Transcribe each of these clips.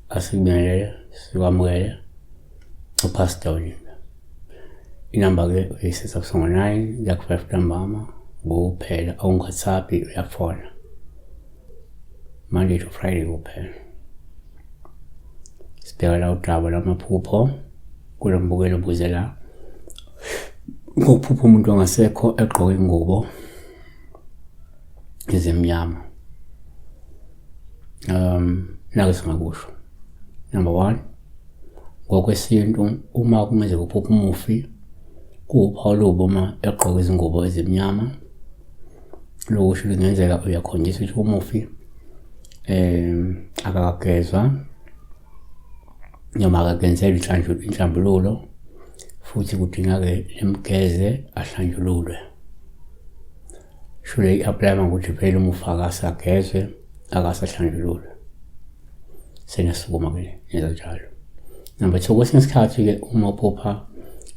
Asikubingelele, sikwamukele uPastor Olinda. Inamba-ke uyisetha ngo-9 kuya ku-5 ntambama kuphela, awungi-WhatsApp uyafona. Monday to Friday kuphela. Sibheka la udaba lwamaphupho kulo mbukelo obuze la ngokuphupha umuntu ongasekho egqoke ingubo ezimnyama. Nake singakusho. Number 1, ngokwesintu uma kungenzeka uphupha umufi kuwuphawu olubi uma egqoke izingubo ezimnyama. Lokhu kusho ukuthi kungenzeka uyakhonjiswa ukuthi umufi akakagezwa noma akakenzelwa inhlambululo, futhi kudingeka nimgeze ahlanjululwe. Shule i-apply ngokuthi vele umufi akasagezwe akasahlanjululwe, senisukuma-ke nenza njalo. Number 2, kwesinye isikhathi-ke uma uphupha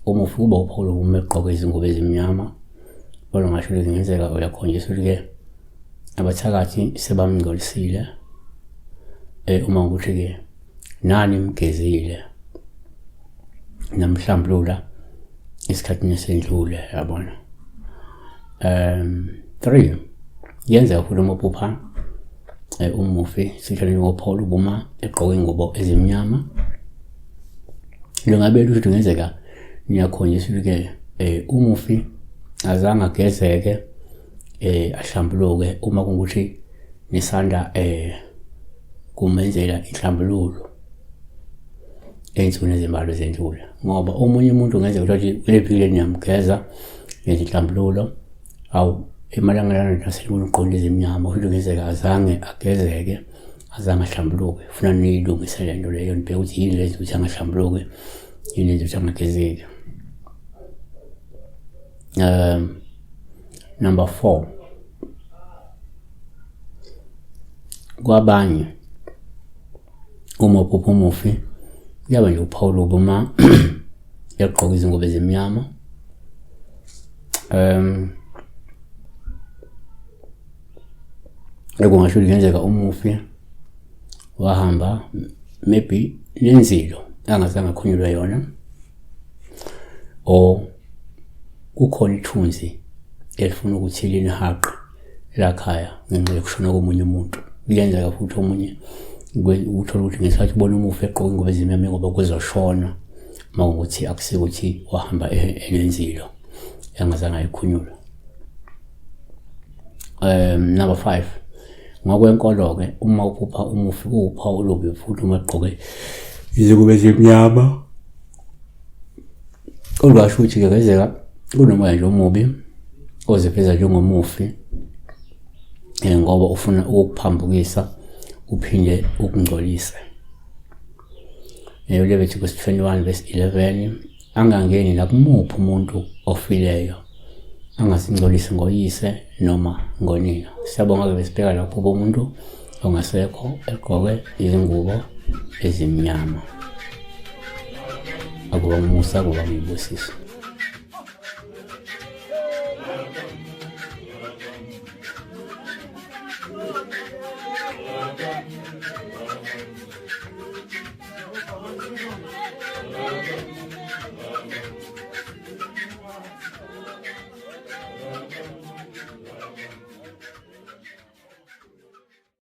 umufi kuba uphawu uma egqoke izingubo ezimnyama, kodwa ngasho ukuthi kungenzeka uyakhonjiswa ukuthi-ke abathakathi sebamngcolisile, uma ukuthi-ke nani mgezile namhlambulula esikhathini esendlule, yabona. 3, kuyenzeka futhi uma uphupha umufi sitshele ngophawu ubuma egqoke ingubo ezimnyama, lungabe lusho ukuthi kungenzeka niyakhonjiswa ukuthi-ke umufi azange agezeke ahlambuluke uma kungukuthi nisanda kumenzela inhlambululo ey'nsukwini ezimbalwa ezendlule, ngoba omunye umuntu kungenzeka ukuthi kulephile niyamgeza ngenza inhlambululo, awu emalangeni naselibona ugqoke ezimnyama, futhi kungenzeka azange agezeke, azange ahlambuluke. Funa niyilungise le nto leyo, nibheke ukuthi yini lenza ukuthi angahlambuluki, yini lenza ukuthi angagezeki. Number 4, kwabanye uma uphupha umufi kuyaba nje uphawu olubi uma egqoka izingubo ezimnyama. Ekungasho kungenzeka umufi wahamba maybe nenzilo angazange akhunyulwe yona, or kukhona ithunzi elifuna ukuthi linihaqe lakhaya ngenxa yokushona komunye umuntu. Kuyenzeka futhi omunye uthola ukuthi ngesikhathi ubona umufi egqoke ingubo ezimnyama ngoba kuzoshona, uma kuwukuthi akusiko ukuthi wahamba enenzilo engazange ayikhunyulwa. Number 5, ngokwenkolo-ke uma uphupha umufi kuwuphawu olubi futhi uma egqoke izingubo ezimnyama, olwasho ukuthi-ke kungenzeka kunomoya nje omubi oziveza njengomufi ngoba ufuna ukukuphambukisa uphinde ukungcolise. Leviticus 21 verse 11, angangeni nakumuphi umuntu ofileyo, angasingcolisi ngoyise noma ngonina. Siyabonga-ke besibheka lapho umuntu ongasekho egqoke izingubo ezimnyama. Akuba umusa, akuba ngibusiso.